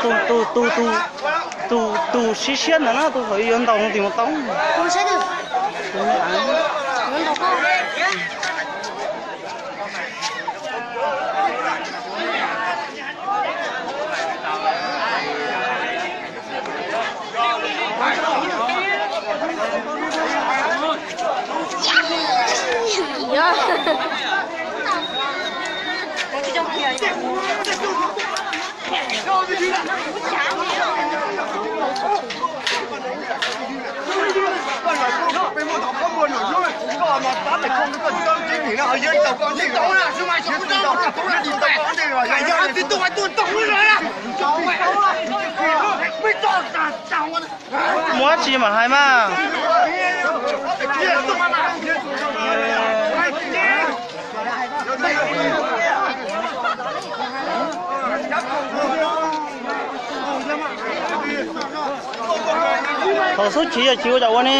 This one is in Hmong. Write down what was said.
Tus, tus, tus, tus, tus, tus siab siab ntawd na, tus hauv yuav ntaus no tim mus tau. Muaj dab tsi mam hais mas. Thaum xub chiv yog chiv ua cas ua ne?